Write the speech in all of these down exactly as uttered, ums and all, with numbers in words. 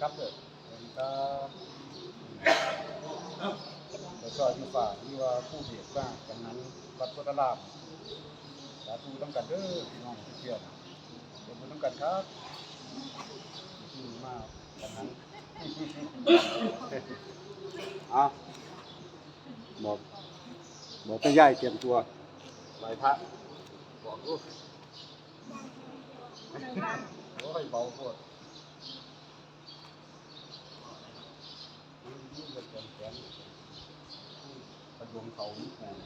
ครับเด้อ สวัสดีครับ แล้วก็อยู่ฝากที่ว่าผู้เบียดว่าจังนั้นวัดพุทธราม สาธุนำกันเด้อพี่น้องทุกเทื่อนะ เดี๋ยวบุญนำกันครับ ที่มาจังนั้น เอาบอก บอกตายายเตรียมตัว ไหว้พระ บอกลูก โอ้ย เบาโพด นี่มันเป็นแขน กระดวงเขานี่แขน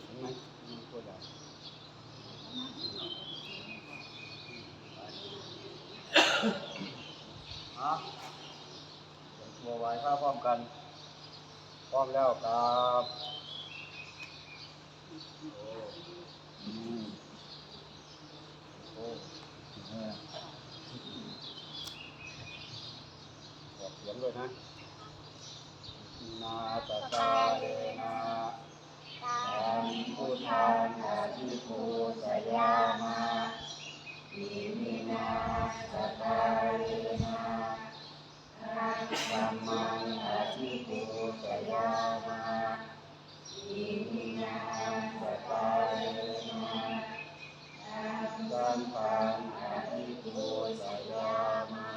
เห็นไหม นี่ตัวใหญ่ อ่ะ เตรียมตัวไหว้พระพร้อมกัน พร้อมแล้วครับ โอ้ อืม โอ้ เออ ออกเสียงด้วยนะ นาสการะนะ ตังพุทธังอภิปูชยามะ อิมินาสการะนะ ธัมมังอภิปูชยามะ อิมินาสการะนะ ธัมมังอภิปูชยามะ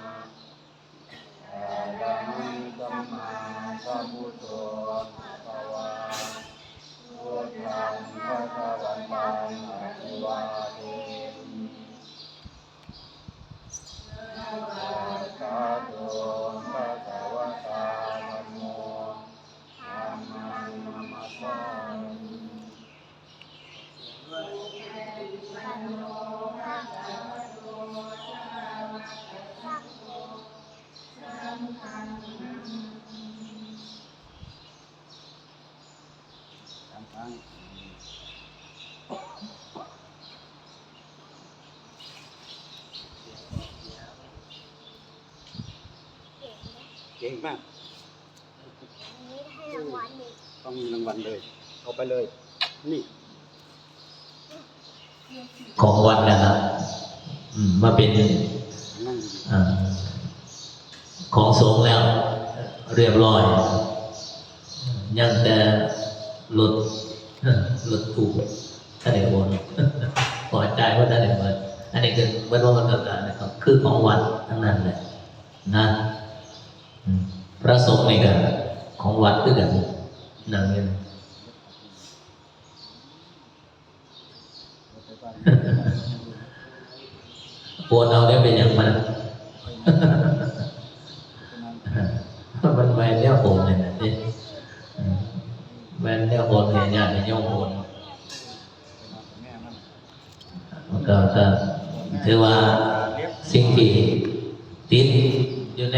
อะระหังสัมมาสัมพุทโธภะคะวา พุทธังภะคะวันตังอะภิวาเทมิ สะวากขาโตภะคะวะตาธัมโม ธัมมังนะมัสสามิ เก่งมาก ต้องมีรางวัลเลย เอาไปเลย นี่ ของวัดนะครับ อืม มาเป็น อ่า ของสงฆ์แล้ว เรียบร้อย ยังแต่รถ รถตู้ ท่านได้โอน ขอจ่ายว่าท่านได้เบิด อันนี้คือเบิดว่ามันก็การนะครับ คือของวัดทั้งนั้นแหละ นะ อืม พระสงฆ์นี่ก็ของวัดคือกัน นั่งอยู่ โอนเอาได้เป็นอย่างมัน มันแม่นแนวโอนเนี่ยนะ เอ๊ะ อืม แม่นแนวโอนเนี่ย ญาติโยมโอน มันก็ ก็ถือว่าสิ่งที่ติดอยู่ใน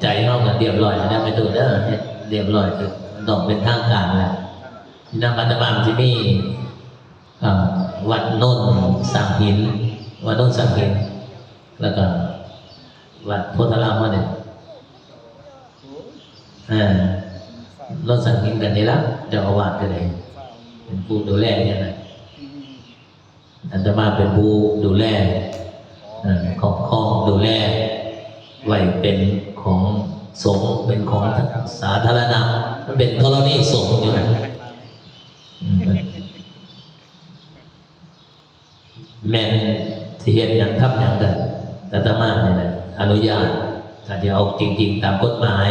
ใจเราก็เรียบร้อยแล้ว ไม่ต้องเด้อ เฮ็ดเรียบร้อย คือต้องเป็นทางการแล้ว ที่นครอาตมามันจะมี อ่า วัดโนนสังหิน วัดโนนสังหิน แล้วก็วัดโพธารามเนี่ย เออ โนนสังหินกันนี่ละ เจ้าอาวาสก็เลย เป็นผู้ดูแลเนี่ยนะ อาตมาเป็นผู้ดูแล เอ่อ ครอบครองดูแล ไว้เป็นของสงฆ์ เป็นของสาธารณะ มันเป็นธรณีสงฆ์อยู่นะ อืม แม่นสิเฮ็ดหยังทำหยังก็ อาตมานี่แหละอนุญาต ถ้าสิเอาจริงๆ ตามกฎหมาย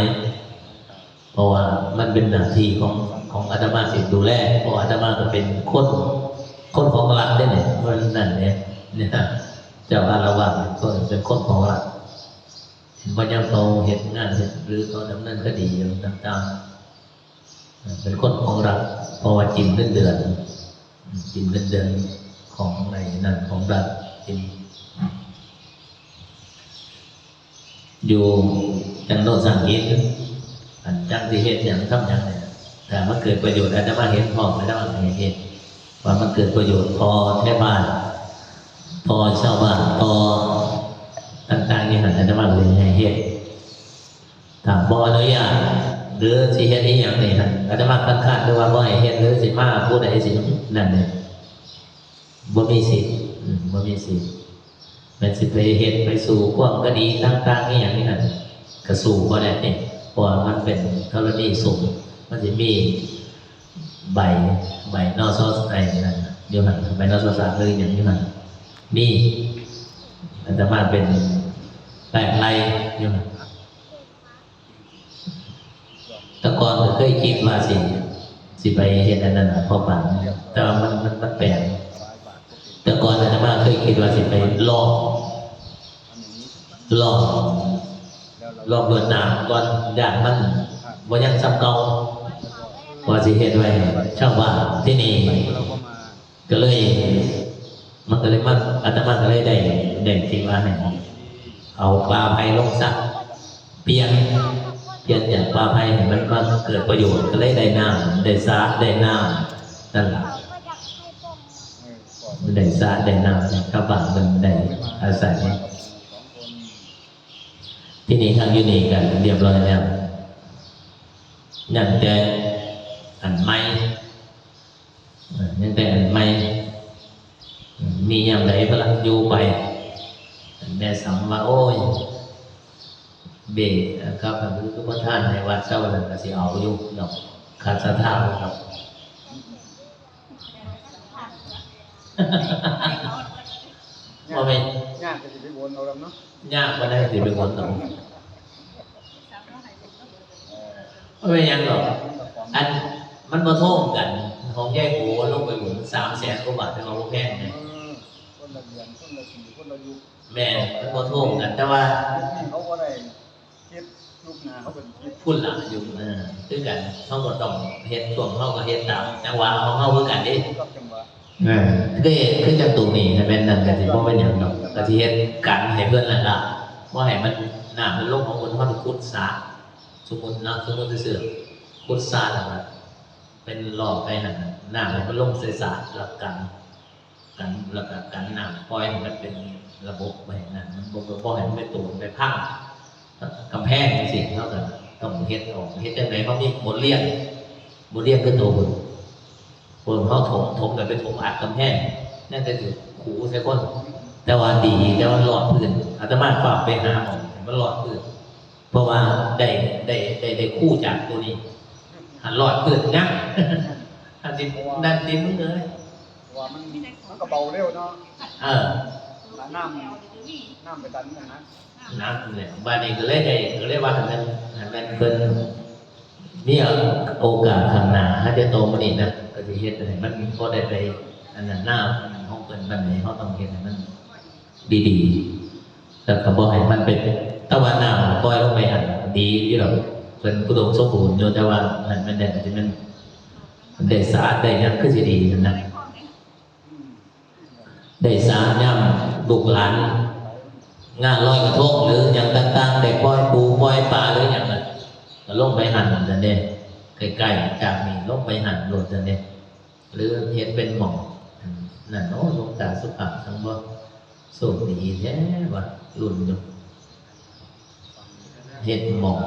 เพราะว่ามันเป็นหน้าที่ของ ของอาตมาสิดูแล เพราะอาตมาก็เป็นคน คนของรัฐเด้เนี่ย เพราะฉะนั้นเนี่ย เนี่ย เจ้าอาละวาสเป็นคน เป็นคนของรัฐ เห็นบ่ยามเขาเฮ็ดงานเฮ็ด หรือเขาดำเนินคดีอย่างต่างๆ เป็นคนของรัฐ เพราะว่ากินเงินเดือน กินเงินเดือนของไอ้นั่นของรัฐ กิน อยู่จังโนนสังหิน อันจังสิเฮ็ดหยังทำหยังเนี่ย แต่มันเกิดประโยชน์ อาตมาเห็นพ้อง อาตมาก็ให้เฮ็ด ว่ามันเกิดประโยชน์ต่อไทบ้าน ต่อชาวบ้าน ต่อต่างๆ นี่หั่น อาตมาก็เลยให้เฮ็ด ถ้าบ่อนุญาต หรือสิเฮ็ดอีหยังนี่หั่น อาตมาคัดค้าน หรือว่าบ่ให้เฮ็ด หรือสิมาผู้ใดสินั่นเนี่ย บ่มีสิทธิ์ อืม บ่มีสิทธิ์ แม่นสิไปเฮ็ดไปสู้ความคดีต่างๆ อีหยังนี่นั่น ก็สู้บ่ได้เด้ เพราะว่ามันเป็นธรณีสงฆ์ มันสิมีใบ ใบ นส ไอ้นั่นน่ะ อยู่หั่น ใบ นส สาม หรือหยังอยู่หั่น มี อาตมาเป็นแปดไร่อยู่หั่น แต่ก่อนก็เคยคิดว่าสิ สิไปเฮ็ดอันนั้นน่ะ พ่อปาน แต่ว่ามัน มัน มันแปลก แต่ก่อนอาตมาเคยคิดว่าสิไปลอก ลอก ลอกลวดหนามก่อน ย้านมันบ่ยังส่ำเก่า ว่าสิเฮ็ดไว้ให้ชาวบ้านที่นี่ ก็เลย มันก็เลยมา อาตมาก็เลยได้ ได้คิดว่าให้เอาป่าไผ่ลงซะ เปลี่ยน เปลี่ยนจากป่าไผ่ให้มันมาเกิดประโยชน์ ก็เลยได้น้ำ ได้สระ ได้น้ำ นั่นล่ะ ได้สระ ได้น้ำ ชาวบ้านเพิ่นได้อาศัย ที่นี่ทางอยู่นี่ก็เรียบร้อยแล้ว ยังแต่อันใหม่ เออ ยังแต่อันใหม่ มียามใดพลังอยู่ไป แม่สำว่า โอ้ย เบสครับ อันนี้คือประธานในวัดเจ้านั้นก็สิเอาอยู่ดอก ขัดศรัทธาดอก ว่าแม่น ยากก็สิไปวนเอาดอกเนาะ ยากบ่ได้สิไปวนเอา บ่เป็นหยังดอก อัน มันบ่โทงกัน ของยายโหลงไปหมุนสามแสนกว่าบาท แต่ว่าบ่แพงนะ เออ คนละเดือน คนละปี คนละยุค แม่น มันบ่โทงกัน แต่ว่า ยุคนี้เขาบ่ได้คิด ยุคหน้าเขาเป็นคิด พุ่นล่ะ ยุค เออ คือกัน เฮาก็ต้องเฮ็ด ช่วงเฮาก็เฮ็ดตามจังหวะของเฮาคือกันเด้ กับจังหวะ เออ คือ คือจังตรงนี้ ถ้าแม่นนั่นก็สิบ่เป็นหยังดอก ก็สิเฮ็ดกันให้เพิ่นนั่นล่ะ บ่ให้มัน น้ำมันลงของเพิ่น เฮาสิขุดสระ สมมุติเนาะ สมมุติซื่อๆ ขุดสระแล้วก็เป็นหลอกไปหั่นน่ะ น้ำให้มันลงใส่สระ แล้วกัน กัน แล้วก็กันน้ำปล่อยให้มันเป็นระบบไว้นะ มันบ่ บ่ให้มันไปโตนไปพังกำแพงจังซี้ เฮาก็ต้องเฮ็ดออก เฮ็ดจั่งใด๋ เฮามีบทเรียน บทเรียนคือโตเพิ่น เพิ่นเฮาถม ถมแล้วไปถมอัดกำแพง นั่นก็คือขูใส่คน แต่ว่าดี แต่มันลอดพื้น อาตมาฝากไปหาหมองให้มันลอดพื้น เพราะว่าได้ ได้ ได้ ได้ครูจากตัวนี้ หันลอดพื้นนะ อันที่นั่นที่มึงเลย เพราะว่ามัน มันก็เบาเร็วเนาะ เออ น้ำ น้ำไปตันกันนะ น้ำเนี่ย บาดนี้ก็เลยได้ ก็เลยว่าให้มัน ให้มันเพิ่นมีโอกาสข้างหน้า หาแต่โตมื้อนี้นะ ก็สิเฮ็ดให้มันพอได้ไป อันนั้น หน้าของเพิ่น บัดนี้เฮาต้องเฮ็ดให้มันดีๆ แล้วก็บ่ให้มันเป็น แต่ว่าน้ำปล่อยลงไปหั่นดีอยู่ดอก เพิ่นอุดมสมบูรณ์อยู่ แต่ว่ามัน มันได้ มันได้สระได้หยังคือสิดีหั่นนะ ได้สระยามลูกหลาน งานลอยกระทงหรือหยังต่างๆ ได้ปล่อยปูปล่อยปลาหรือหยังน่ะ ก็ลงไปหั่นซั่นเด้ ใกล้ๆ จากนี่ลงไปหั่นโลดซั่นเด้ หรือเฮ็ดเป็นหม่อง นั่น โอ้ หลวงตาสุภาพจังบ่ โชคดีแท้ว่ะ รุ่นอยู่ เฮ็ดหม่อง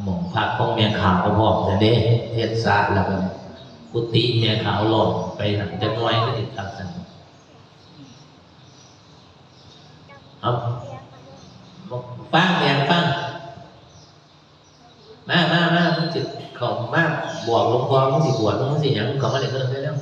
หม่องพักของแม่ขาวพร้อมซั่นเด้ เฮ็ดสระแล้วก็กุฏิแม่ขาวล้อมไปหั่นจักหน่อยก็สิคักซั่น เอา ฟังแม่ฟัง มา มา มา มึงสิเข้ามาบอกหลวงพ่อ มึงสิบวช มึงสิหยัง มึงเข้ามาเล่นเรื่องเด้อ